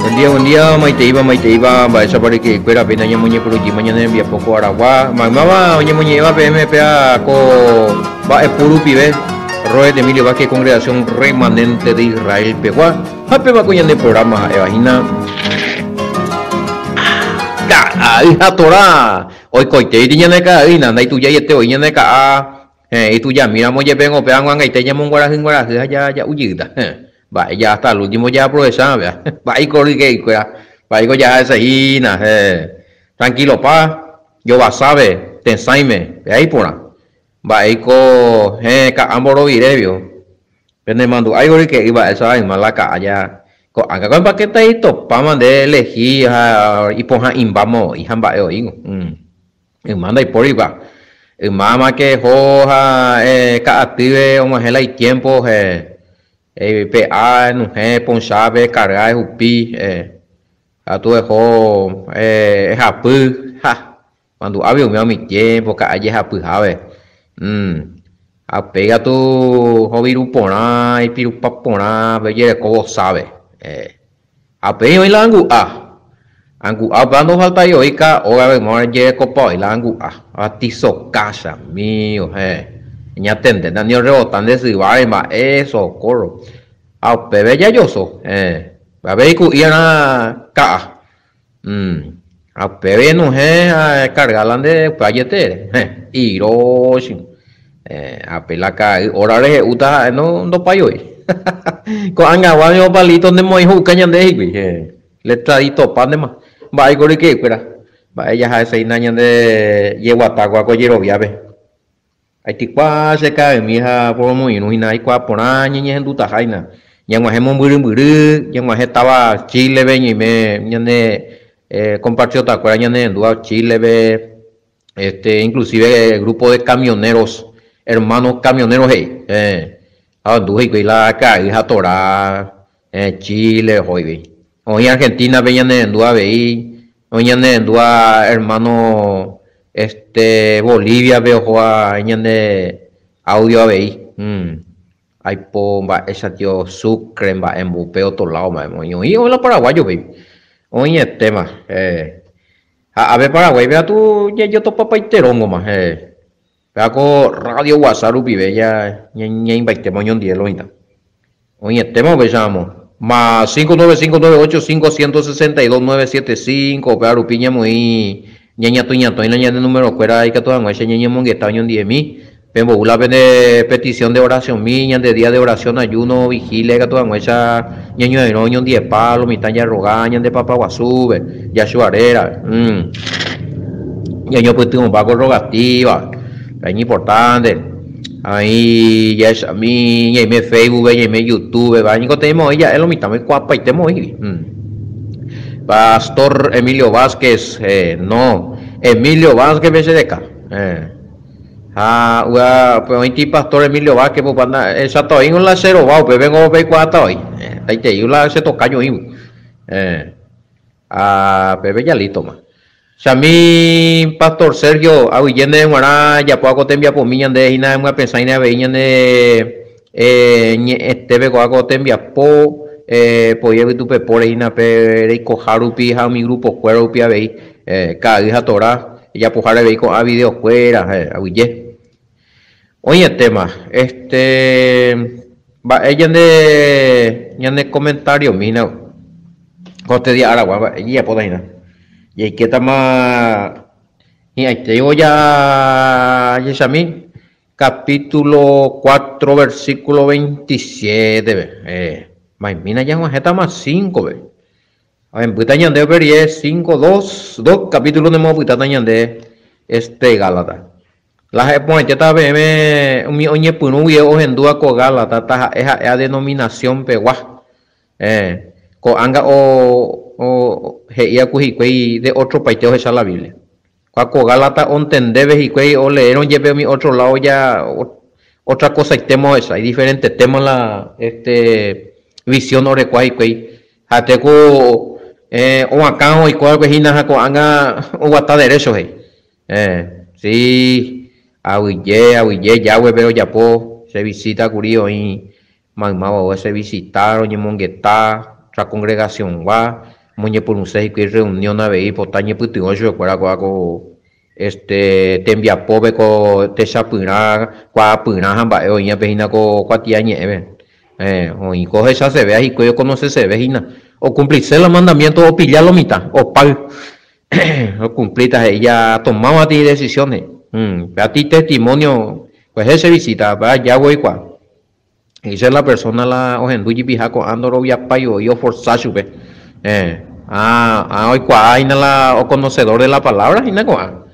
Buen día, buen día, maiteíva, maiteíva, mba'éichapa ryke'ykuéra péina ñamoñepyrũjýma ñane rembiapo ko aragua. Maymáva oñemoñe'ẽva peẽme péa ko mba'epu rupive, Roed Emilio Vázquez Congregación Remanente de Israel pegua, ha péva ko ñane programa ha'éva hína Ka'ay ha Torá. Oikoitéiti ñane ka'ay hína, ndaitujaiete voi ñane ka'a, heẽ, itujamíramo jepe ngo péva ag̃uag̃aite ñamonguarahy nguarahy ha ja'u jeýta. Mba'e ja hasta el último jaaprovecha vea. Mba'éiko ryke'ykuéra, mba'éiko jaha hese hína, heẽ. Tranquilopa, jovasáve, tesãime, péa iporã. Mba'éiko heẽ ka'a mborovire vio. Penemandu'áiko ryke'y mba'éicha yma la ka'a ja ko'ág̃a ko mba'éta itopáma nde elehi ha ipohã'imbáma voi ha mba'e oĩko. Yma ndaipóripa. Ymámake eho ha ka'atýpe og̃uahẽ la itiémpo eipe'a enuhẽ ponchápe ekarga ehupi katu eho ehapy ha mandu'águi umíva umi tiémpo ka'a jehapyhápe. Ha upéi katu hoviru porã ipirupa porã pe ojereko vosápe. Ha upéi oĩ la angu'a. Angu'a upéva ndofaltái oĩ ka ógape yma ojerekopa oĩ la angu'a. Ha tisoka chamígo, héẽ. Eñatendéta ni orrebota nde syváre mba'e, socorro. Ha upépe jajoso, héẽ. Upépe iku'i arã ka'a. Ha upépe enuhẽ ha ekarga la nde upe ajetére, héẽ, iróchi. Ha pe la ka'ay óra rehe'úta ha'e ndopái voi. Ko'ag̃agua niko palito nemoĩ ho'uka ñande hikuái, héẽ, letraditopa ndéma. Mba'éiko ryke'ykuéra, mba'e jahaseína ñande jeguata kua ko jeroviápe. Aitykua che ka'aymi ha poromoirũ hína aikuaa porã ñañehendutaha hína. Ñag̃uahẽ mombyrymbyry, ñag̃uahẽ táva Chile-pe ñaime ñane compatriota-kuéra ñanerendúva Chile-pe, este, inclusive grupo de camioneros, hermanos camioneros he'i, ha ohendu hikuái la ka'ay ha tora Chile oho hikuái. Oĩ Argentina-pe ñanerendu avei, oĩ ñanerendúva hermano este Bolivia-pe ohóva ñande audio avei. Aipo mba'éicha tio Sucre mba'e mbupe otro lado mba'e oĩ, oĩ oĩ la paraguayo-pe, oĩetéma. Ha ápe Paraguáipe katu jajotopapaiteróngoma. Péva ko radio guasa rupive ñaĩmbaitéma oñondive lo mitã. Oĩetéma upéicha ramo. Más 59598 562 975 upéva rupi ñamoĩ ñañatõiñatõi la ñande numerokuéra ikatu hag̃uáicha ñañemongeta oñondive-mi. Pembo'u la pende petición de oración-mi, ñande día de oración, ayuno, vigilia ikatu hag̃uáicha ñañorairõ oñondivepa lo mitã jarroga ñande Papa Guasúpe, Yahshua rérape. Ñañopytyvõmba ko rogatíva, la iñimportánte. Avei jahechami ñaime Facebook-pe, ñaime YouTube-pe, va niko teĩma oĩ ja'e lo mitãme oikuaapaitéma oĩgui. Pastor Emilio Vázquez, no, Emilio Vázquez-pe che reka. Ha upe oĩti Pastor Emilio Vázquez, pues, echata oĩngo la che rova upépe ngo peikuaáta oĩ. Taitei la che tokáño oĩgui. Ha pépe ja lístoma. Chami Pastor Sergio, aguyje ndéve g̃uarã ajapo ko tembiapomi ñande hína emyapesãine avei ñane ñe'ẽtépe ko'ã ko tembiapo poi yvytupepóre hína pe reikoha rupi ha umi grupo-kuéra rupi avei ka'ay ha tora ejapoháre avei ko'ã video-kuéra aguyje. Oĩetéma, este mba'e ñande ñane comentario-mi hína ko este día aragua mba'e jajapóta hína. Jaikétama hi'ãitéivo jahechami capítulo 4 versículo 27-pe. Maimína jag̃uahẽtama 5-pe. Hembýta ñande upe rire 5, 2, 2 capítulo nemoapytáta ñande este Gálata. La ha'e porãitéta peẽme umi oñepyrũ guive ohendúva ko Gálata taha'e ha'éva denominación pegua. Eh, ko'ág̃a o, o, he'íva ku hikuái de otropaite ohecha la Biblia. Kua ko Gálata ontendéve hikuái oleérõ jepe umi otro lado ja otra cosaitéma ohecha, idiferentetéma la este visión orekua hikuái. Ha'ete ku eh, oakã oiko va'ekue hína ha ko'ág̃a oguata derécho he'i. Eh, sí, aguyje, aguyje Yahweh-pe ojapo che visita kuri oĩ maymáva che visita, roñemongeta otra congregación-gua. Omoñepyrũse hikuái reunión avei pota ñepytyvõ chupekuéra kóva ko este tembiapópe ko techapyrã, kuaapyrã ha mba'e oĩvape hína ko kuatiañe'ẽme. Oĩ ko ohechasevéva hikuái okonoseseve hína. Okumplise la mandamiento opilla lo mitã, opáy. Okumplíta he'i jatomáva idecisión he'i. Péva testimonio kuehe che visita, péva jágui oikuaa. He'ise la persona la ohendu jepiha ko'ã ndoroviapái voi oforsa chupe. Ha oikuaa hína la oconocedor de la palabra hína ko'ã.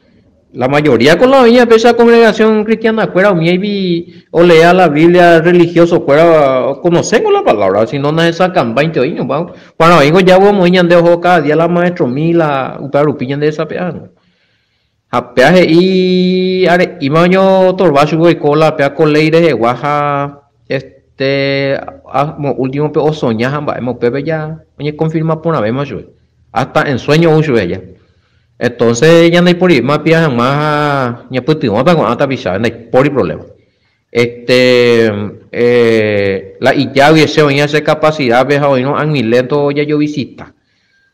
La mayoría ko la oĩva péicha congregación cristiana kuéra umíaivi olea la Biblia religioso kuéra oconoce ko la palabra, si no nahesakãmbáinte oĩ ñomba. Para oĩko jávo omoĩ ñande oho cada día la maestromi la upéva rupi ñande hesape'a hag̃ua. Ha péa he'i are'íma oñotorva chugui oiko la péa ko léi rehegua ha este amo últimope osoña ha mba'éma upépe ja oñekonfirma porãvéma chupe. Hasta en sueño ou chupe ja. Entonces ñandaiporivéma pia hag̃ua ha ñapytyvõta ko'ã tapicha, ndaipóri problema. Este la ijágui che oĩva che capacidad-pe ha oĩrõ ag̃uilénto jajovisita.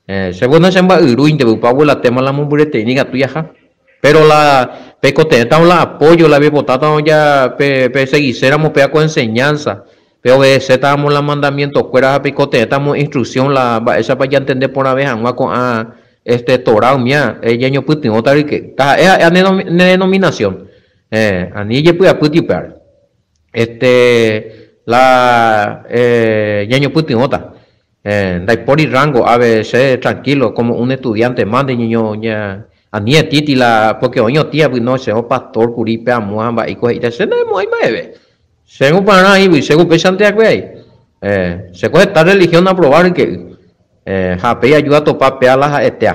Che voi che mba'yrúinte upe abuela tema la mombyrete'i ikatu jaha. Pero la peikotevẽtavo la apoyo, la peipotátavo ja peseguiséramo péva ko enseñanza, pe obedecétamo la mandamiento-kuéra ha peikotevẽtamo instrucción la mba'éichapa jantende porãve hag̃ua ko'ã este Torá umía ñañopytyvõta ryke. Taha'e ha'e ne denominación. Ani jepy'apýti upévare. Este la ñañopytyvõta. Ndaipóri rango ave che tranquilo como un estudiante mante ñoño ña ani etĩti la porque oĩ otĩ apy no chévo pastor kuri pe amo ha mba'éiko he'íta che ndahemo'ãi mba'eve chéngo parã aĩgui chéko upéichante akue aĩ chéko heta religión aproba ryke'y ha péi aju atopa péa la ha'etéa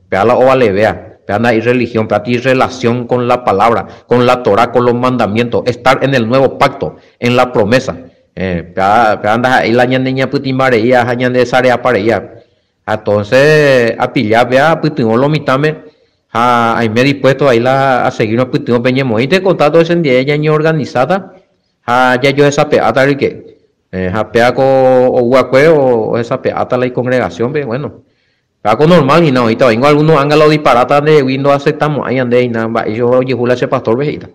péa la ovalevéa péa ndaha'éi religión péa ti relación con la palabra con la Torá con los mandamientos estar en el nuevo pacto en la promesa Péva ndaha'éi la ñane ñapytĩmba rei ha ñande sareapa rei. Ha entonces apilla péva apytyvõ lo mitãme ha aime dispuesto ahí la asegírõ apytyvõ peñemoĩte contacto chendie ñañeorganisáta ha jajohesape'áta ryke. Ha péva ko ouakue ohesape'áta la icongregación-pe, bueno. Péva ko normal hína oĩta oĩngo alguno ánga la odiparáta ndehegui ndoaceptamo'ãi ñande hína mba'éicha ojehu la che pastor-pe he'íta.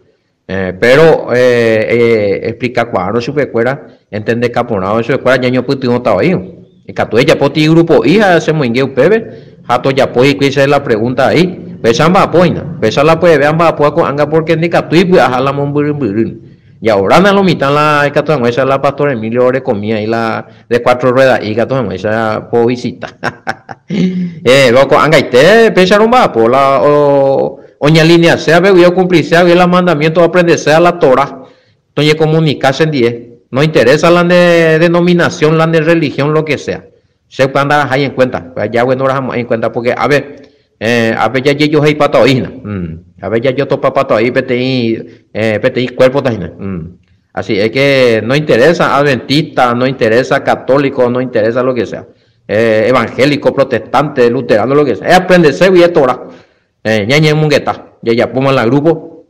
Péro explikakuaárõ chupekuéra, entendeka porãvo chupekuéra ñañopytyvõta oĩvo. Ikatu ejapo tigrupo'i ha chemoinge upépe ha tojapo hikuái chéve la pregúnta ai. Péicha amba'apo hína. Péicha la pya'eve amba'apóva ko'ág̃a pórke ndikatúi py'aha la mombyrymbyrýre. Jaorána lo mitã la ikatu hag̃uáicha la pastor Emilio orekomi ai la de cuatro rueda'i ikatu hag̃uáicha povisita. Péro ko'ág̃aite péicha romba'apo la oñalineaséva guive okumpliséva guive la mandamiento oaprendesea la Torá toñekomunika chendie. No interesa la nde denominación, la nde religión, lo que sea. Che upéva ndarahái en cuenta. Upéva Yahweh ndorahamo'ãi en cuenta porque ápe, ápe jajejoheipáta oĩ hína. Ápe jajotopapáta oĩ peteĩ, peteĩ cuerpo-ta hína. Así es que no interesa adventista, no interesa católico, no interesa lo que sea. Evangélico, protestante, luterano, lo que sea. Eaprendese guive Torá. Ñañemongeta, jajapóma la grupo,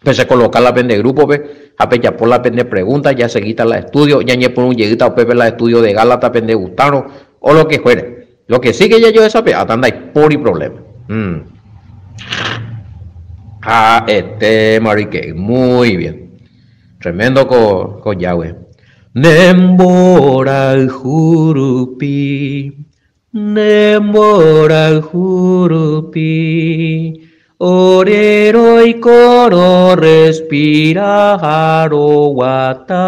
pesekoloka la pende grupo-pe ha pejapo la pende pregunta, jaseguíta la estudio, ñañepyrũ jeýta upépe la estudio de Gálatas pende gustárõ o lo que fuere. Lo que sí que jajohesape'áta ndaipóri problema. Ha'ete Marique'y. Muy bien. Tremendo ko, ko Yahweh. Ne mborayhu rupi, ne mborayhu rupi, ore roiko rorrespira ha roguata,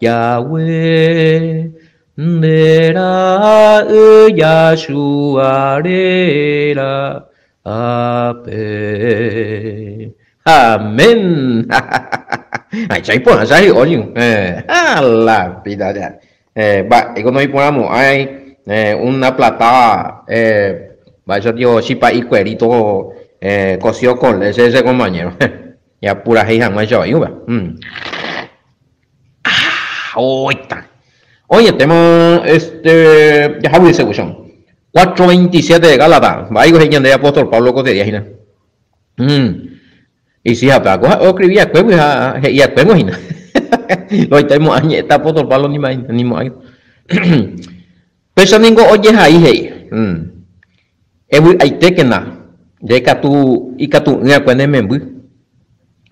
Yahweh, nde ra'y Yahshua réra ape. Amén. Ahecha iporã che ahy'o ningo. Ha la vida ya. Mba'éiko noiporãmo'ãi una plata mba'éicha tio chipa'i cuerito cocido con leche che compañero. Japurahéi hag̃uáicha oĩ upéva. Oĩta. Oĩetéma este jahágui seguición. 4:27 de Gálatas. Mba'éiko he'i ñande apóstol Pablo ko día hína. Y si ha ko ha'e oescribi va'ekuégui ha he'i va'ekuéngo hína. Ndoitai mo'ã ñe'ẽta apóstol Pablo ni mo'ãi. Péicha ningo ojehai he'i, Evy'aitékena, nde katu ikatu'ỹ'akue ne memby.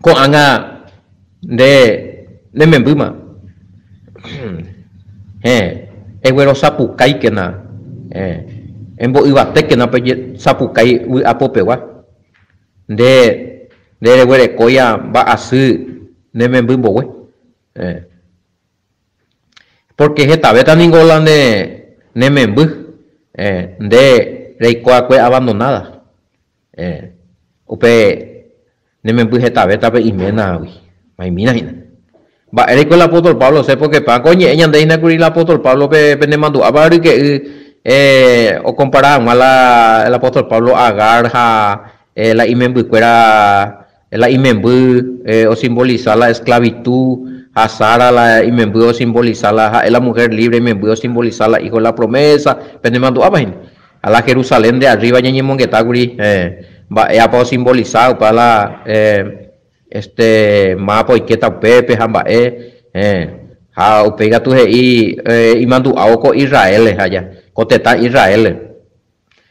Ko'ág̃a nde ne membýma. Héẽ, eguerosapukáikena, héẽ, embo'yvatékena pe sapukái vy'apopegua. Nde ndereguerekóia mba'asy ne memby mbogue. Héẽ. Pórke hetavéta ningo la ne ne memby, nde reiko'akue abandonada. Upe ne memby hetavéta pe iménagui. Maimína hína. Mba'éreiko el apóstol Pablo osẽ? Pórke pánko oñe'ẽ ñande hína kuri la apóstol Páblope penemandu'ápa ryke'y okompara hag̃ua la el apóstol Pablo Agar ha la imembykuéra La imemby osimbolisa la esclavitud, ha Sara la imemby osimbolisa la ha'e la mujer libre imemby osimbolisa la hijo de la promesa, penemandu'ápa hína? Ha la Jerusalén de arriba ñañemongeta kuri mba'éapa osimbolisa upe la este mávapa oikéta upépe ha mba'e, ha upéi katu he'i imandu'ávo ko Israel-re ha ja, ko tetã Israel-re.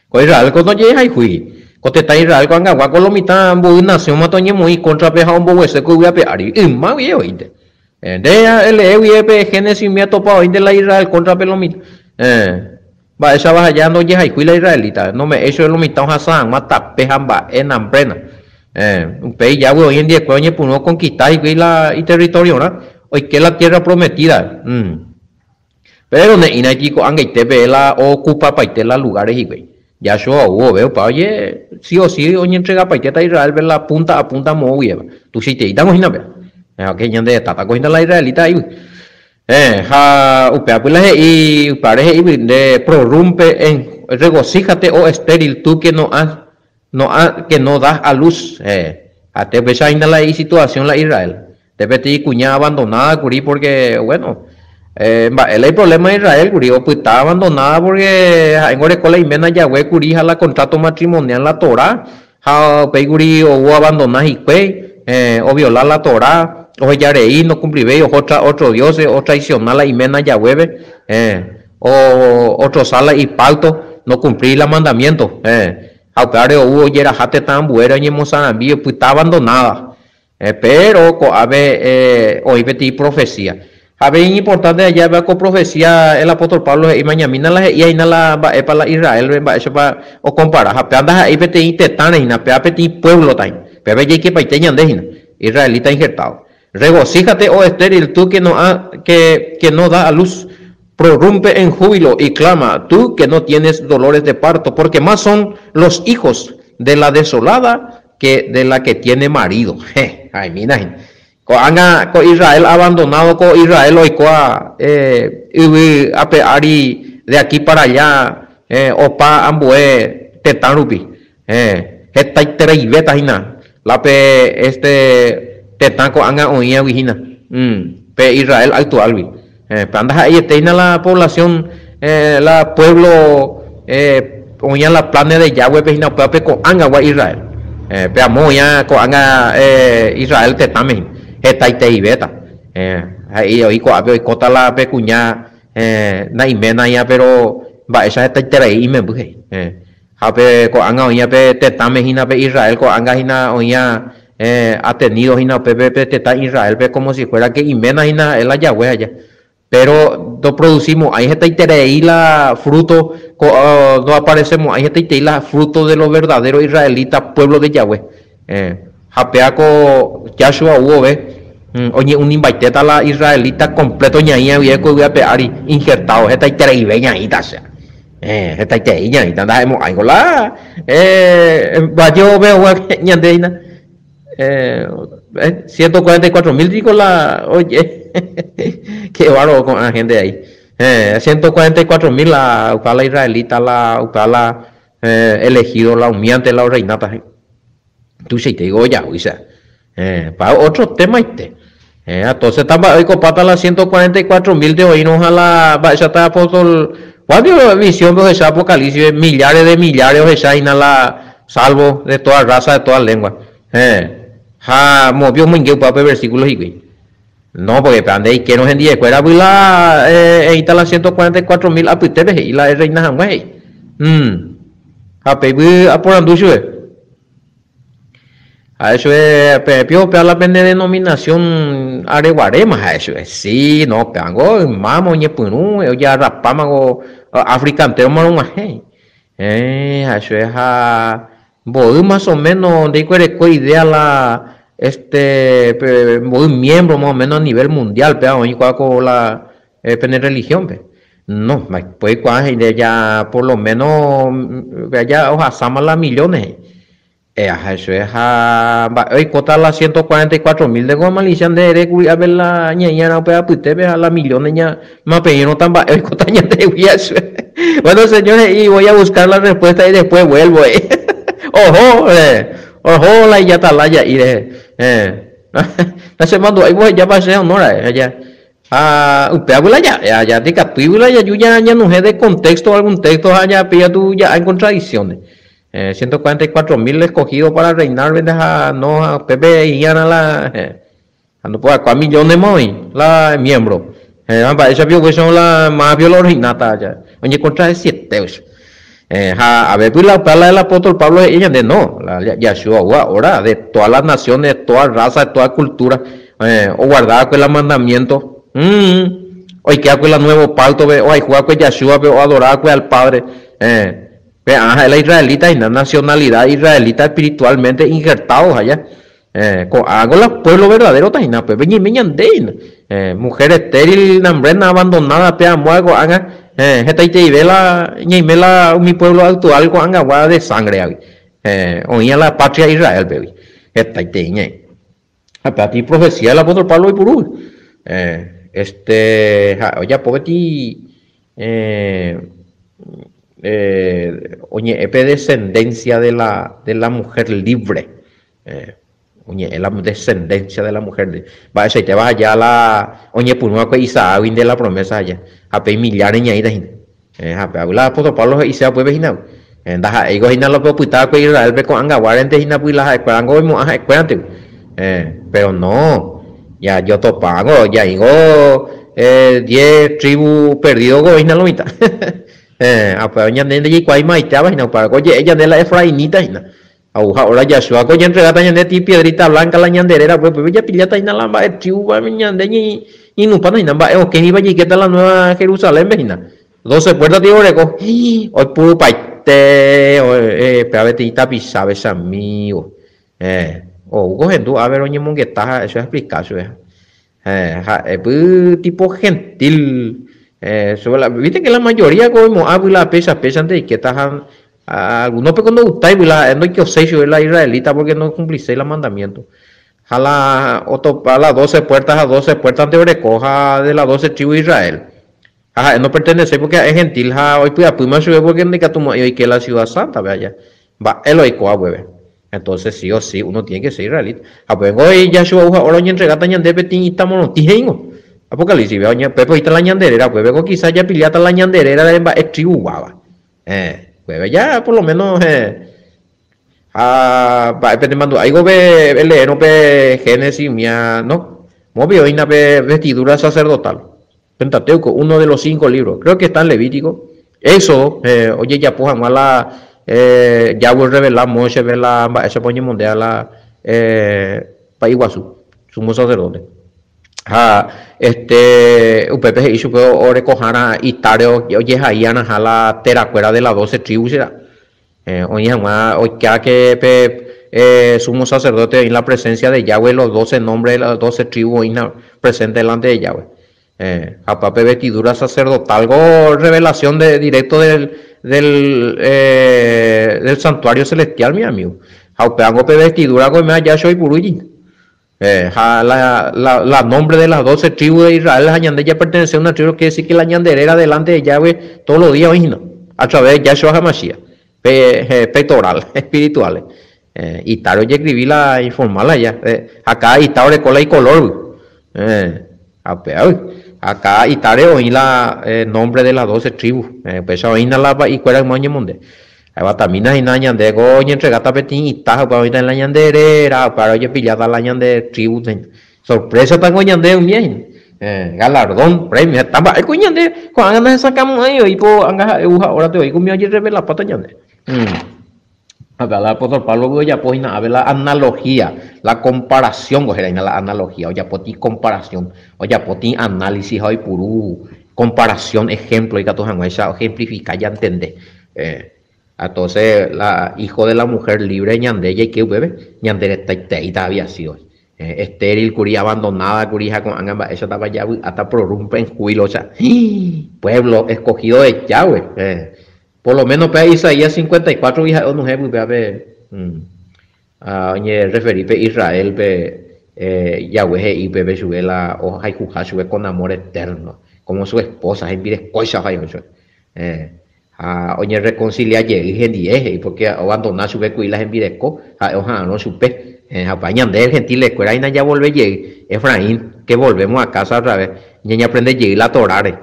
Ko Israel ko ndojehayhúi. Ko tetã Israel ko'ag̃agua ko lo mitã mboy nasiõma toñemoĩ kóntrape ha omboguese ko yvy ape ári. Yma guive oĩnte. Nde elee guive pe Génesis umi atopa oĩnte la Israel kóntrape lo mitã. Mba'éichapa aja ndojehayhúi la israelita. Nome'ẽi chupe lo mitã ohasa hag̃ua tape ha mba'e nambréna. Upéi jágui oĩ hendiekuéra oñepyrũ okonkista hikuái la iterritoriorã, oike la Tierra Prometida. Péro ne'ĩraiti ko'ag̃aite pe la ookupapaite la lugáre hikuái. Yahshua ou vove opa oje si o si oñentregapaitéta Israélpe la púnta a púnta moõ guiéva. Tuichaiteítango hína péva. Ke ñande hetátako hína la israelita aígui. Héẽ, ha upévapy la he'i, upévare he'ígui, nde prorrumpe en regocíjate, oh estéril, tú que no has, no has, que no das a luz. Héẽ, ha te upéicha hína la isituasión la Israel. Nde peteĩ kuña abandonada kuri porque, bueno, mba'e la iproblema Israel kuri, opyta abandonada porque ha'éngo oreko la iména jague kuri ha la contrato matrimonial la Torá, ha upéi kuri ou oabandona hikuái, oviola la Torá, oheja rei, nokumplivéi, oho tras otro dioses, otraiciona la iména jaguépe, otrosa la ipacto, nokumplíri la mandamiento, ha upévare ou ojeraha tetã ambuére oñemosarambi, opyta abandonada. Péro ko'ápe oĩ peteĩ profesía. Ha avei iñimportánte aja ko profesía el apóstol Pablo he'i, Mañamína la he'íva hína la mba'épa la Israélpe, mba'éichapa okompara. Ha péva ndaha'éi peteĩ tetãre hína, péva peteĩ puévlota hína. Pévape jaikepaite ñande hína, israelita injertado. Regocíjate, oh estéril, tú que no ha, que, que no da a luz, prorrumpe en júbilo y clama, tú que no tienes dolores de parto, porque más son los hijos de la desolada que de la que tiene marido. Heh, ha'emína hína. Ko'ág̃a ko Israel abandonado, ko Israel oikóva yvy ape ári de aquí para allá opa ambue tetã rupi. Héẽ, hetaitereivéta hína la pe este tetã ko'ág̃a oĩagui hína, pe Israel actual-gui. Héẽ, pe ndaha'eiete hína la población, la pueblo oĩva la planes de Yahweh-pe hína upéva pe ko'ág̃agua Israel. Héẽ, pe amo oĩva ko'ág̃a Israel tetãme hína, hetaiteivéta. Héẽ, he'i oĩ ko'ápe oikóta la pe kuña naiménaia péro mba'éicha hetaiterei imemby he'i. Héẽ. Ha pe ko'ág̃a oĩva pe tetãme hína pe Israel ko'ág̃a hína oĩva atenido hína upépe pe tetã Israélpe como si fuera que iména hína ha'e la jague aja. Péro ndoproducimo'ãi hetaiterei la fruto, ndoaparecemo'ãi hetaiterei la fruto de los verdaderos israelitas pueblo de Yahweh. Ha péva ko Yahshua ou vove oñe'unimbaitéta la israelita completo ñaĩva guive ko yvy ape ári injertado hetaitereive ñaĩta che. Hetaiterei ñaĩta ndaha'emo'ãiko la valle ovehogua ñande hína. 144 mil piko la oje. Qué bárbaro ko'ã gente ahí. 144 mil la upéva la israelita la upéva la elegido la umíante la orreináta. Tuichaite digo ojaýicha. Pa otro temaite. Entonces ta mba'e oikopáta la 144 mil de oĩrõ ha la mba'éichata apóstol Juan dio visión ohecha Apocalipsis millares de millares ohecha hína la salvo de toda raza, de toda lengua. Ha moõpi omoinge upéva pe versículo hikuái. No, porque pe nde eikérõ hendivekuéra la eĩta la 144 mil apytépe he'i la reina hag̃ua he'i. Ha péipy aporandu chupe. Ha'e chupe peẽ pio upéva la pene denominación areguaréma ha'e chupe. Sí, no, upévango ymáma oñepyrũ ojearrapámago África entero-ma rog̃uahẽ. Ha'e chupe ha mboy más o menos ndaikuerekói idea la este mboy miembro más o menos a nivel mundial péva oĩ kua ko la pene religión-pe. No, ndaipói he'i nde ya por lo menos ja ohasáma la millones he'i. Ha'e chupe ha mba'e oikóta la 144 mil ndéko amalicia nde erékuri ápe la ñaĩ'arã upe apytépe ha la millones ñamapeĩrõta mba'e oikóta ñandehegui ha'e chupe. Bueno, señor he'i voy a buscar la respuesta y después vuelvo he'i. Oho, oho la ijatalaja'i rehe. Nachemandu'ái mbohejápa che honor-ra'e ja ha upévagui la ja'e aja ndikatúigui la jaju ñanuhẽ de contexto algún texto ha japíatu ja'a en contradicciones. 144 mil escogido para reinar ha no ha upépe hi'arã la ha ndopu'akua millones-ma oĩ la miembro. Ha mba'éicha pio upéicha la mápio la orreináta ja oñecontradeciete upéicha. Ha avépy la upéva la del apóstol Pablo he'i ñande no, la Yahshua ahora de todas las naciones, de toda raza, de toda cultura, oguardava'ekue la mandamiento, oikeva'ekue la nuevo pacto-pe, ohayhuva'ekue Yahshua-pe, oadorava'ekue al Padre. Pe ha'e la israelita hína, nacionalidad israelita espiritualmente injertado allá. Ko'ág̃a la pueblo verdadero hína, upépe ñaime ñande hína. Mujer estéril, nambrena abandonada pe amóa ko'ág̃a hetaiteive la ñaime la umi pueblo actual ko'ag̃agua de sangre-agui. Oĩva la patria Israel-pegui. Hetaitei ñaĩ. Ha pe profecía del apóstol Pablo oipuru. Este ha'e ojapo peteĩ oñe'ẽ pe descendencia de la mujer libre. Oñe'ẽ la descendencia de la mujer libre. Mba'eichaitéva aja la oñepyrũva'ekue Isaágui nde la promesa aja. Ha pe imillares ñaĩta hína. Ha pe la apóstol Pablo he'ise upépe hína. Ndaha'éiko hína lo pe opytáva'ekue Israel-pe ko'ag̃aguárente hína py la ha'ekuérango oimo'ã ha'ekuérante. Pero no, ya jotopángo, jaíngo 10 tribu perdido ko hína lo mitã. Upéva ñande ndajaikuaái maitéva hína, upéva oje'e ñande la efrainita hína. Ha ahora Yahshua ko ñaentregáta ñande ti piedrita blanca la ñande réra upépe japilláta hína la mba'e tribu ñande ñinupáta hína mba'e okẽiva jaikéta la nueva Jerusalén-pe hína. 12 puertas ti oreko oipurupaite péva peteĩ tapicha che amigo. Ou ohendu ápe roñemongeta ha che explica chupe. Ha'épy tipo gentil. Viste que la mayoría ko oimo'ã la péicha péichante eikéta ha algunos-pe ko ndogustáigui la ha'e ndoikoséi chupe la israelita porque no cumpliséi la mandamiento. Ha la otopa la 12 puertas ha 12 puertas-nte oreko ha de la 12 tribu de Israel. Ha ha'e no pertenecéi porque ha'e gentil ha oipy'apýma chupe porque ndaikatumo'ãi oike la ciudad santa-pe aja. Mba'e lo oikóva upépe. Entonces sí o sí uno tiene que ser israelita. Ha upépe Yahshua ahora oñentregáta ñande peteĩ ita morotĩ he'íngo. Apocalipsis upépe oĩta la ñande réra upépe ko quizás japilláta la ñande réra de mba'e tribu-guáva. Upépe ya por lo menos ha mba'épe nemandu'áiko pe leerõ pe Génesis umía no. Mópi oĩna pe vestidura sacerdotal. Pentateuco, uno de los 5 libros. Creo que está en Levítico. Éxodo, ojejapo hag̃ua la Yahweh revela Móisepe la mba'éichapa oñemondéva la pa'i guasu, sumo sacerdote. Ha este upépe he'i chupe orekohárã itáre ojehai'arãha la terakuéra de la 12 tribus será. Oĩ hag̃ua oikéake pe sumo sacerdote oĩ la presencia de Yahweh los 12 nombres de las 12 tribus oĩna presente delante de Yahweh. Ha upéva pe vestidura sacerdotal ko revelación de directo del del del santuario celestial mi amigo. Ha upévango pe vestidura ko oime aja che oipurúi. Ha la la la nombre de las 12 tribus de Israel ha ñande ya pertenece a una tribu quiere decir que la ñande réra delante de Yahweh todos los días oĩ hína a través de Yahshua HaMashiach pe pectoral espiritual. Itáre ojescribí la informal allá. Ha cada ita oreko la icolor. Ha upéva ha cada itáre oĩ la nombre de las 12 tribus. Upéicha oĩna la pa'ikuéra yma oñemonde. Ha'éva hína ñande ko oñentregáta peteĩ ita ha upéva oĩta la ñande réra, upévare ojepilláta la ñande tribu. Sorpresa-tango ñande umía hína. Galardón, premio, heta mba'e ko ñande ko'ág̃a nahesakãmo'ãi oĩ ko anga ha'e uha hora-pe oĩ ko umi ojerrevelapáta ñande. Ha pe apóstol Pablo-gui ojapo hína ápe la analogía, la comparación ko héra hína la analogía, ojapóti comparación, ojapóti análisis ha oipuru comparación, ejemplo ikatu hag̃uáicha ojemplifika jantende. Entonces la hijo de la mujer libre ñande jaike upépe, ñande retaiteíta había sido. Estéril kuri, abandonada kuri ha ko'ág̃a mba'éichatapa javy'áta prorrumpe en júbilo, osea, pueblo escogido de Yahweh. Por lo menos pe Isaías 54 gui ha'e onohẽ pype oñerreferi pe Israel-pe Yahweh he'i upépe chupe la ohayhuha chupe con amor eterno, como su esposa, hembirekóicha ohayhu chupe. Ha oñerrekonsilia jey hendie, he'i, pórke oavandona chupe kuri la hembireko, ha'e oha'arõ chupe. Ha upéva ñande gentile-kuéra hína javolve jey, Efraín, que volvemos a casa otra vez, ñañaprende jey la Toráre.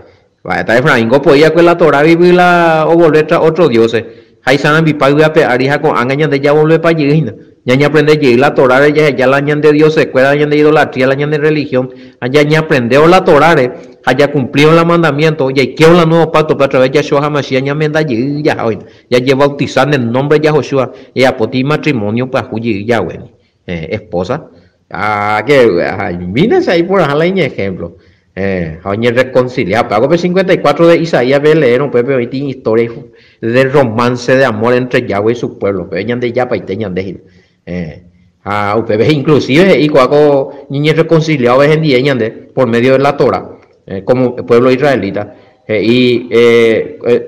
Mba'éta Efraín opoi va'ekue la Torágui la ovolve tras otro dioses, ha isarambipa yvy ape ári ha ko'ág̃a ñande javolvepa jey hína. Ñañaprende jey la Toráre jaheja la ñande diosekuéra, ñande idolatría, la ñande religión, ha ñañaprendévo la Toráre ha jacumplívo la mandamiento, jaikévo la nuevo pacto-pe a través Yahshua HaMashiach ñamenda jey jaha hína, jajebautiza en el nombre de Yahoshua, jajapóti matrimonio pyahu jey jaguéni. Esposa, ah, que, mínense ahí porãha la iñejemplo. Ha oñerreconcilia. Upéva ko pe 54 de Isaías pe leérõ upépe oĩti historia de romance de amor entre Yahweh y su pueblo. Upépe ñandejapaite ñande hína. Ha upépe inclusive he'i ko'ã ko ñeñerreconciliado hendie ñande por medio de la Torah, como pueblo israelita. He'i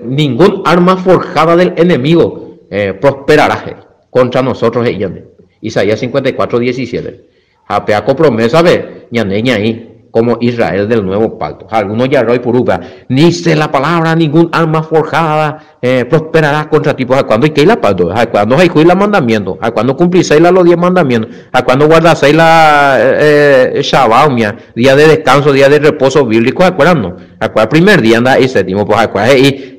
ningún arma forjada del enemigo prosperará, he'i, contra nosotros he'i ñande. Isaías 54, 17. Ha péa ko promesa-pe ñande ñaĩ como Israel del nuevo pacto. Ha alguno jarra oipurúpa, Dice la palabra, ningún arma forjada prosperará contra ti. Pues ha cuando oikéi la pacto-pe, ha cuando ohayhúi la mandamiento, ha cuando cumpliséi la los diez mandamientos, ha cuando guardaséi la Shabbat umía, día de descanso, día de reposo bíblico, ha'ekuéra no. Ha'ekuéra primer día ndaha'éi séptimo, pues ha'ekuéra he'i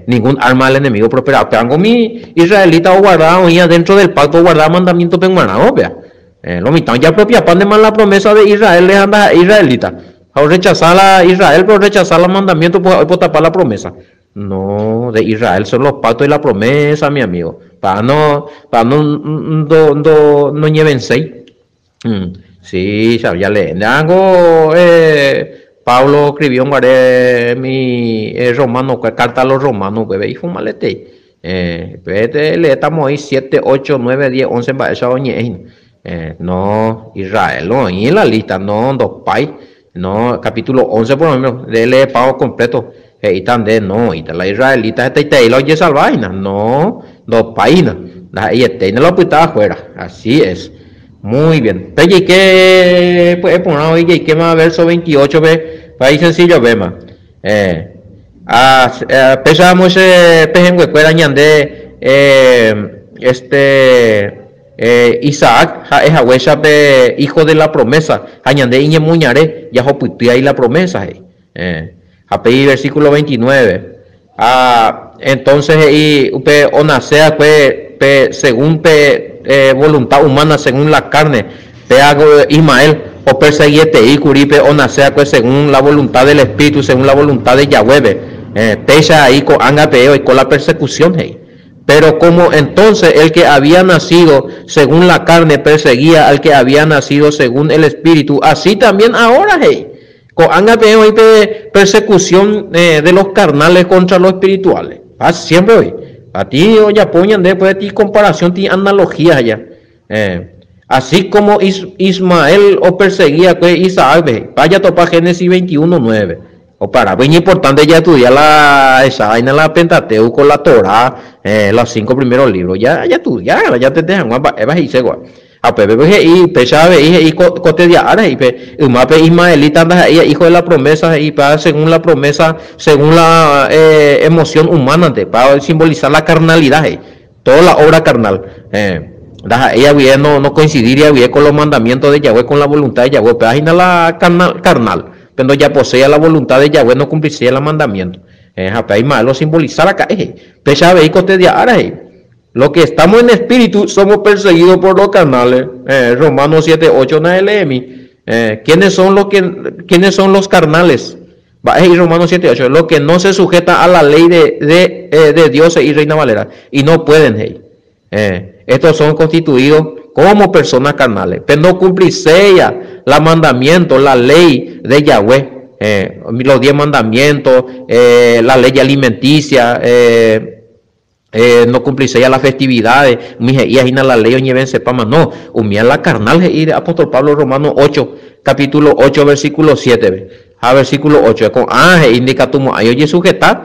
ningún arma del enemigo prosperará. Pévango umi israelita oguarda oĩva dentro del pacto oguarda mandamiento-pe g̃uarã, ópea. Lo mitã ojapropiapa ndéma la promesa de Israel reha ndaha'éi israelita. Ha orrechasa la Israélpe orrechasa la mandamiento pues oipotapa la promesa. No, de Israel son los pactos y la promesa, mi amigo. Pa no, pa no, ndo, ndo, noñevenséi. Sí, ya lee. Nde Pablo escribió guare mi romano, carta a los romanos, upépe ifumaletei. Pe leétamo oĩ 7, 8, 9, 10, 11 mba'éicha oñe'ẽ hína. No, Israel oĩ en la lista, no, ndopái. No, capítulo 11 por lo menos, de lee pago completo. He'íta nde, no, oĩta la israelita hetaiterei la ojesalva hína. No, ndopái hína. Ndaha'eiete la opyta afuera. Así es. Muy bien. Pe jaike pya'e porã oĩ jaikéma verso 28-pe, pa isencillovéma. Péicha ramo che pehẽnguekuéra ñande este Isaac ha'e haguéicha pe hijo de la promesa ha ñande iñemoñare jahopyty la promesa he'i. Ha pe versículo 29. Ha entonces he'i upe onace va'ekue pe según pe voluntad humana, según la carne, pe Ismael operseguietei kuri pe onace va'ekue según la voluntad del Espíritu, según la voluntad de Yahweh. Péicha ahí ko'ág̃a peẽ oiko la persecución he'i. Pero como entonces el que había nacido según la carne perseguía al que había nacido según el Espíritu, así también ahora he'i. Ko'ág̃a peẽ oĩ pe persecución de los carnales contra los espirituales. Ha siempre oĩ. A ti ojapo ñande puede ti comparación, ti analogía allá. Así como Ismael operseguía que Isaac, vaya topa Génesis 21, 9. O para, pues importante ya estudiar la esa vaina, la Pentateuco, la Torah, los 5 primeros libros. Ya, ya tú, ya, ya te dejan, Eva y Segua. Ha upépe he'i upéicha avei he'i kotedia ára he'i pe yma pe ismaelita ndaha'éi hijo de la promesa he'i pa según la promesa, según la emoción humana-nte, pa simbolizar la carnalidad he'i, toda la obra carnal. Ndaha'éi aguie no, no coincidíri aguie con los mandamientos de Yahweh, con la voluntad de Yahweh, upéva hína la carnal, pe ndojaposéi la voluntad de Yahweh, no cumpliséi la mandamiento. Ha upéva Ismael osimbolizar raka'e he'i. Péicha avei kotedia ára he'i. Lo que estamos en espíritu somos perseguidos por los carnales. Romanos 7, 8 na LMI. ¿Quiénes son los que, quiénes son los carnales? Mba'e he'i Romanos 7, 8, Los que no se sujeta a la ley de, de, eh, de Dios he'i Reina Valera, y no pueden he'i. Estos son constituidos como personas carnales. Pe no cumpliséia la mandamiento, la ley de Yahweh, los diez mandamientos, la ley alimenticia, no cumpliséia las festividades, umi he'íva hína la ley oñevensepáma, no, umía la carnal he'i apóstol Pablo Romanos 8, capítulo 8, versículo 7-pe. Ha versículo 8, ko'ã he'i ndikatumo'ãi ojesujeta,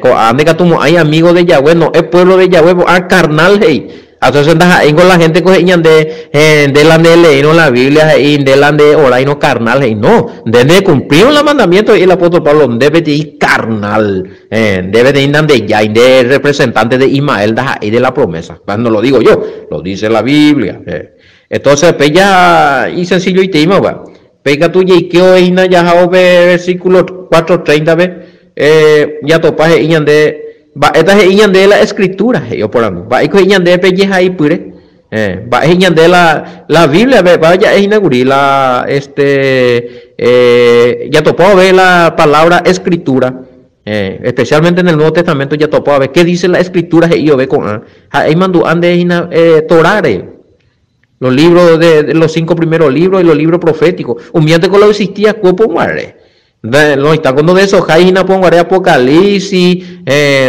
ko'ã ndikatumo'ãi amigo de Yahweh, no es pueblo de Yahweh, ko'ã carnal he'i. Entonces ndaha'éingo la gente ko he'i ñande, nde la nde leírõ la Biblia he'i nde la nde oráirõ carnal he'i, no, nde ndekumplírõ la mandamiento he'i el apóstol Pablo, nde peteĩ carnal, nde peteĩ nandejái, nde representante de Ismael ndaha'éi de la promesa, no lo digo yo, lo dice la Biblia. Entonces pe ja isencilloiteíma upéva. Pe ikatu jaike oĩhína jahávo pe versículo 4:30-pe, jatopa he'i ñande, Mba'éta he'i ñande la Escritura? He'i oporandu. Mba'éiko he'i ñande pe jehaipyre? Mba'e he'i ñande la, la Biblia-pe? Mba'e ja'e hína kuri la, este, jatopa vove la palabra Escritura, especialmente en el Nuevo Testamento jatopa vove, ¿qué dice la Escritura? He'i vove ko'ã. Ha'e imandu'a nde hína Torah-re. Los libros de, los cinco primeros libros y los libros proféticos. Umi anteko la oexistía kuépo guare. No está cuando deshojái hína ponguare Apocalipsis,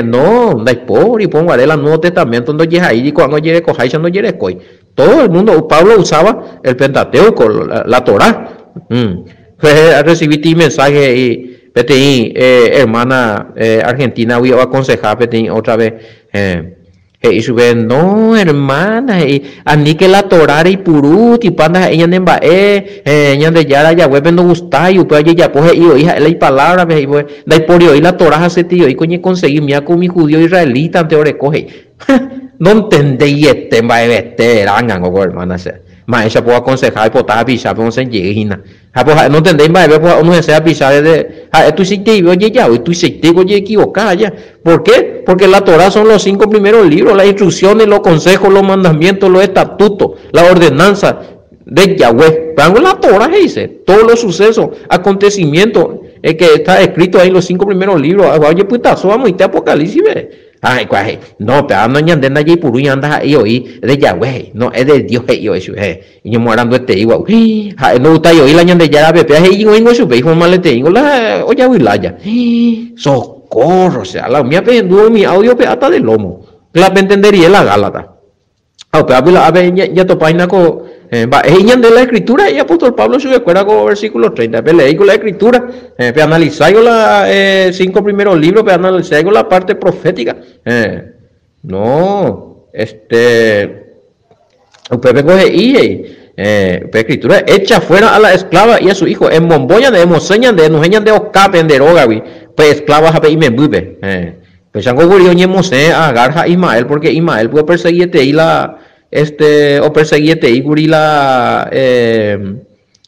no, ndaipóri ponguare la Nuevo Testamento ndojehaíri ko'ág̃a ojerekoháicha ndojerekói. Todo el mundo, Pablo usaba el Pentateuco, la, la Torá. Recibí mensaje he'i peteĩ hermana Argentina-gui oaconseja peteĩ otra vez. He'i chupe, No, hermana, he'i, aníke la Torá reipuru, tipa ndaha'éi ñane mba'e, heẽ, Ñandejára Yahwépe ndogustái, upéva ojejapo he'i voi ha'e la ipalávrape, he'i voi, ndaipóri voi la Torá hasyti voi ko ñekonsegi umíva ko umi judío israelítante oreko, he'i. Nontendeiete mba'evete verángango ko hermana che. Mba'éichapa oakonseha oipota hapichápe osẽ jey hína. Ha po ha'e nontendéi mba'eve po ha'e onohesẽ hapicha desde ha'e tuichaiteive ojejavy, tuichaitéiko ojeequivoca aja. ¿Por qué? Porque la Torá son los cinco primeros libros, las instrucciones, los consejos, los mandamientos, los estatutos, la ordenanza de Yahweh. Péango la Torá he'ise, todos los sucesos, acontecimientos que está escrito ahí en los cinco primeros libros, ojepytaso amoite Apocalipsis-pe. Ha ha'ekuéra he'i, No, péva no ñande ndajaipurúi anda ha'e oĩ de Yahweh he'i, no es de Dios he'i oĩ chupe, he'i, iñemoaranduetei gua'u. Ha'e ndogustái oĩ la Ñandejára péva he'i oĩngo chupe, iformaleteíngo la ojavy lája. Socorro, o sea, la umíva pehendu umi audio pe'áta de lomo, la pentende rire la Gálata. Ha upévape la ápe jatopa hína ko mba'e he'i ñande la escritura, he'i apóstol Pablo chupekuéra ko versículo 30. Peleéiko la escritura, peanalisáiko la cinco primeros libros, peanalisáiko la parte profética. No, este, upépeko he'i, he'i, pe escritura, echa fuera a la esclava y a su hijo, emombo ñande, emosẽ ñande, enohẽ ñande okápe nde rógagui, pe esclava ha pe imembýpe. Péichango kuri oñemosẽ Agar ha Ismael, pórke Ismael py operseguietei la, este, operseguietei kuri la,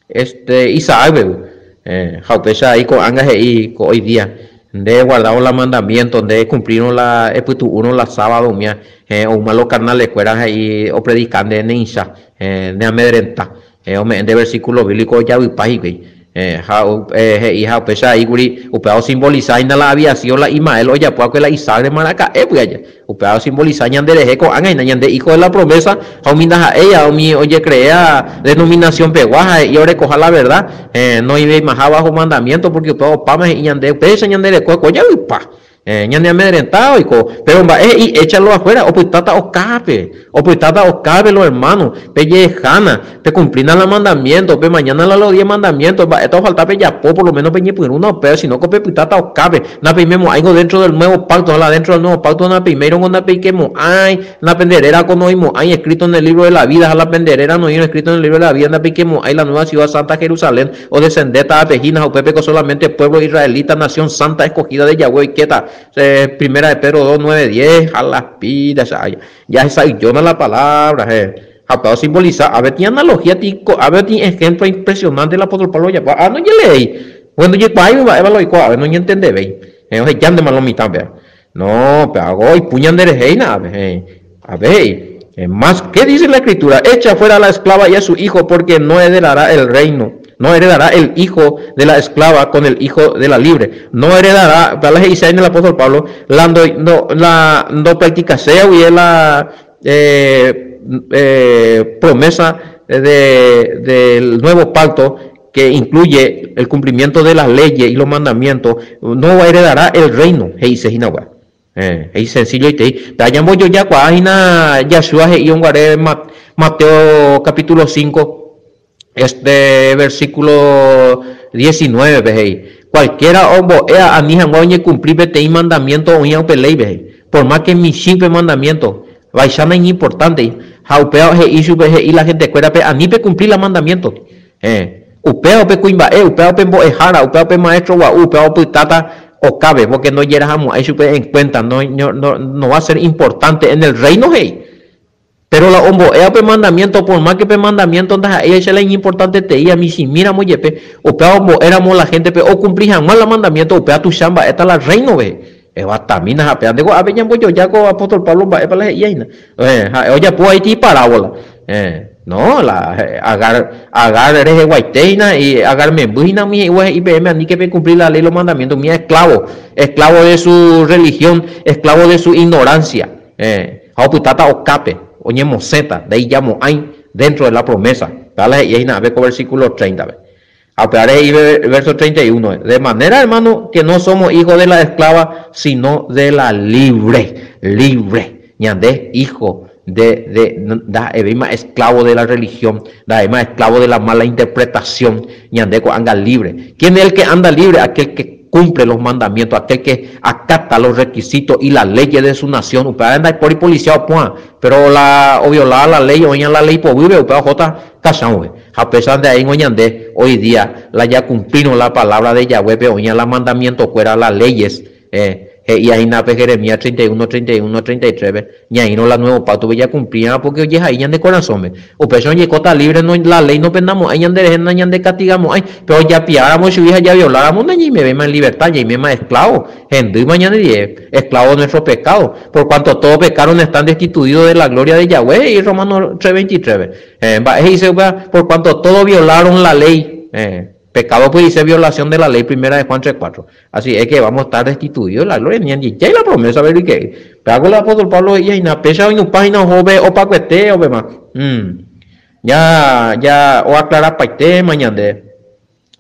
este, Isaácpe. Ha upéicha avei ko'ág̃a he'i ko hoy día, nde eguardávo la mandamiento, nde ekumplírõ la, epytu'úrõ la sábado umía, oúma lo carnales-kuéra he'i opredika nde ne'ĩcha, neamedrenta. Ome'ẽ nde versículo bíblico ojavypa hikuái. Ha he'i ha upéicha aĩ kuri, upéva osimbolisa hína la aviación la Ismael ojapo va'ekue la Isaac rema raka'e py'a aja. Upéva osimbolisa ñande rehe ko'ág̃a hína, ñande hijo de la promesa ha umi ndaha'éiva, umi ojecreea denominación pegua ha he'i orekoha la verdad, noĩveimaha bajo mandamiento porque upéva opáma he'i ñande, upéicha ñande reko ojavypa. Ñane amedrenta oiko, péro mba'e he'i échalo afuera, opytáta okápe, opytáta okápe los hermano, pejehejána, pecumplína la mandamiento, pemañána la los diez mandamientos, mba'éta ofalta pejapo, por lo menos peñepyrũna upéva, sino ko pepytáta okápe, napeimemo'ãingo dentro del nuevo pacto, ha la dentro del nuevo pacto napeiméirongo ndapeikemo'ãi, la pende réra ko noĩmo'ãi escrito en el libro de la vida, ha la pende réra noĩrõ escrito en el libro de la vida ndapeikemo'ãi la nueva ciudad santa Jerusalén, Odescendéta ápe hína ha upépe ko solamente pueblo israelita, nación santa escogida de Yahweh oikéta. Primera de Pedro 2, 9, 10, ha las pilas, ya hesa'yjóna la palabra, he. Ha upéva osimbolisa, ápe tĩ analogía, tĩ ko'ápe tĩ ejemplo impresionante el apóstol Pablo ojapo. Ha no jeleéi, porque ndojekuaáigui mba'épa la oikóva ápe, noñentendevéi. He, ohejántema lo mitã péva. No, péva oipu ñanderehe hína ápe, he. Ápe he'i, Más, ¿qué dice la escritura? Echa fuera a la esclava y a su hijo, porque no heredará el reino. No heredará el hijo de la esclava con el hijo de la libre. No heredará, upéva la he'ise el apóstol Pablo, la ndo, ndo, la ndopracticaséa guive la eh, eh, promesa de, del nuevo pacto que incluye el cumplimiento de las leyes y los mandamientos, no heredará el reino, he'ise hína upéva. Eh, he'i sencilloitei. Pe añambojojakuaa hína Yahshua he'i onguare Mateo capítulo 5, este versículo 19-pe he'i, Cualquiera ombo'éva ani hag̃ua oñekumpli peteĩ mandamiento oĩva upe léipe, he'i, por más que michĩ upe mandamiento, vaicha naiñimportántei, ha upéva he'i chupe, he'i la gentekuérape ani pekumpli la mandamiento. Eh, upéva upe kuimba'e, upéva upe mbo'ehára, upéva upe maestro gua'u, upéva opytáta okápe, porque ndojerahamo'ãi chupe en cuenta, no, no, no va a ser importante en el reino, he'i. Pero la ombo'éva pe mandamiento, por más que pe mandamiento ndaha'éicha la iñimportanteteíva michĩmíramo jepe, upéva ombo'éramo la gente-pe okumpli hag̃ua la mandamiento, upéva tuicha mba'éta la reino-pe. Evatamína ha péva nde ko'ápe ñambojoja ko apóstol Pablo mba'épa la he'íva hína. Eh, ha'e ojapo aíti iparábola. Eh, no, la Agar, Agar reheguaite hína, y Agar memby hína umi he'íva he'i peẽme aníke pecumpli la ley, los mandamientos, umi esclavo, esclavo de su religión, esclavo de su ignorancia. Eh, ha opytáta okápe, oñemosẽta, ndaijamo'ãi dentro de la promesa. Péva la he'íva hína ápe ko versículo 30-pe. Ha upévare he'i verso 31, De manera, hermano, que no somos hijos de la esclava, sino de la libre. Libre. Ñande hijo de, de, ndaha'evéima esclavo de la religión, ndaha'evéima esclavo de la mala interpretación, ñande ko'ág̃a libre. ¿Quién es el que anda libre? Aquel que cumple los mandamientos, aquel que acata los requisitos y las leyes de su nación. Upévare ndaipóri policía opu'ã, pero la oviolaba la ley oĩva la ley poguýpe, upéva ohóta kachãupe. Ha upéicha nde'aíngo ñande hoy día la jacumplírõ la palabra de Yahweh-pe oĩva la mandamiento-kuéra, las leyes, eh, he'i hína pe Jeremías 31, 31, 33-pe, ñaĩrõ la nuevo pacto-pe jacumplírã porque ojehai ñande korasõme. Upéicha ojekóta libre, no, la ley nopenamo'ãi ñanderehe, nañandecatigamo'ãi, pero japiáramo chugui ha javioláramo nañaimevéima en libertad, ñaiméma esclavo, hendýma ñande ndive, esclavo de nuestro pecado, por cuanto todos pecaron están destituidos de la gloria de Yahweh, he'i Romanos 3:23-pe. Eh, mba'e he'ise upéva? Por cuanto todos violaron la ley, eh, pecado pues dice violación de la ley, primera de Juan 3:4. Así es que vamos a estar destituidos de la gloria, ñandejái la promesa, ver que pero el apóstol Pablo he'i hína, péicha oinupã hína ohóve opakuete opema. Ya, ya oaclarapaitéma ñande.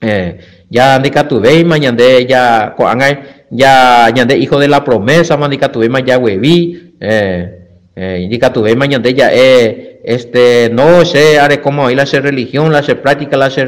Eh, ya ndikatuvéima ñande ya ko'ág̃a ya ñande hijo de la promesa ma ndikatuvéima jaguevi, eh, eh, ndikatuvéima ñande ja'e este no che arekóma oĩ la che religión, la che práctica, la che,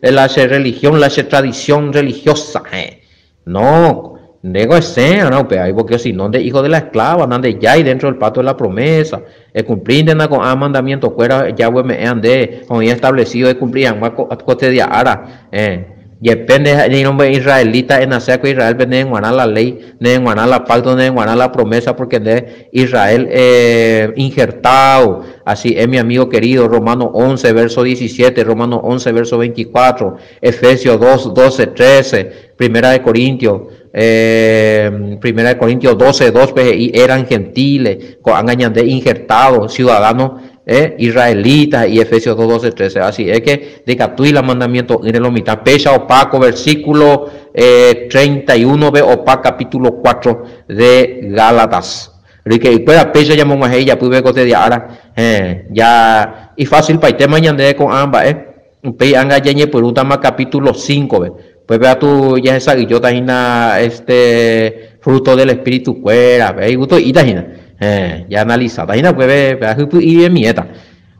la che religión, la che tradición religiosa. Eh. No, ndéko esẽ'arã upéva, porque si no nde hijo de la esclava, nandejái dentro del pacto de la promesa. Ecumplíntena ko'ã mandamiento-kuéra jagueme'ẽ nde oĩ establecido ecumplir hag̃ua kotedia ára. Eh, jepe nde ñairõmbe israelita enacea ko Israel-pe ne g̃uarã la ley, ne g̃uarã la pacto, ne g̃uarã la promesa, porque nde Israel eh, injertado. Así es, mi amigo querido, Romano 11, verso 17, Romano 11, verso 24, Efesios 2, 12, 13, Primera de Corintios, eh, Primera de Corintios 12, 2, he'i eran gentiles, ko'ág̃a ñande injertados, ciudadanos eh, israelitas, y Efesios 2, 12, 13. Así es que ndikatúi la mandamiento ỹre lo mitã. Péicha opa ko versículo eh, 31 pe opa capítulo 4 de Gálatas. Ryke'ykuéra péicha ñamog̃uahẽ ijapýpe ko tedia ára. Eh, ya ifácilpaitéma ñande ko'ã mba'e. Upéi ág̃a jañepyrũtama capítulo 5-pe. Upépe atu jahesa'ỹijóta hína este fruto del espíritu kuéra, pe igusto'íta hína. Eh, ya analizata hína upépe pe hypy'ivemiéta.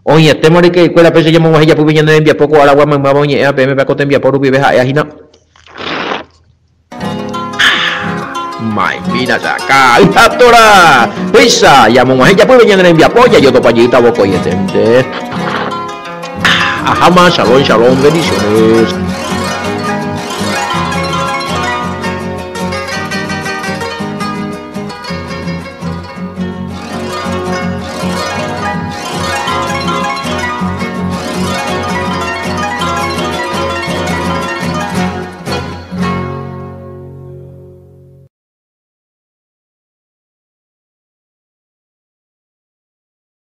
Oĩetéma ryke'ykuéra péicha ñamog̃uahẽ ijapýpe ñane rembiapo ko aragua maymáva oñe'ẽva peẽme pe ko tembiapo rupive ha'e hína. Maimína chaka'yhatóra péicha ñamog̃uahẽ ijapýpe ñane rembiapo jajotopa jeýta vokoietente. Aháma, shalom, shalom, bendiciones.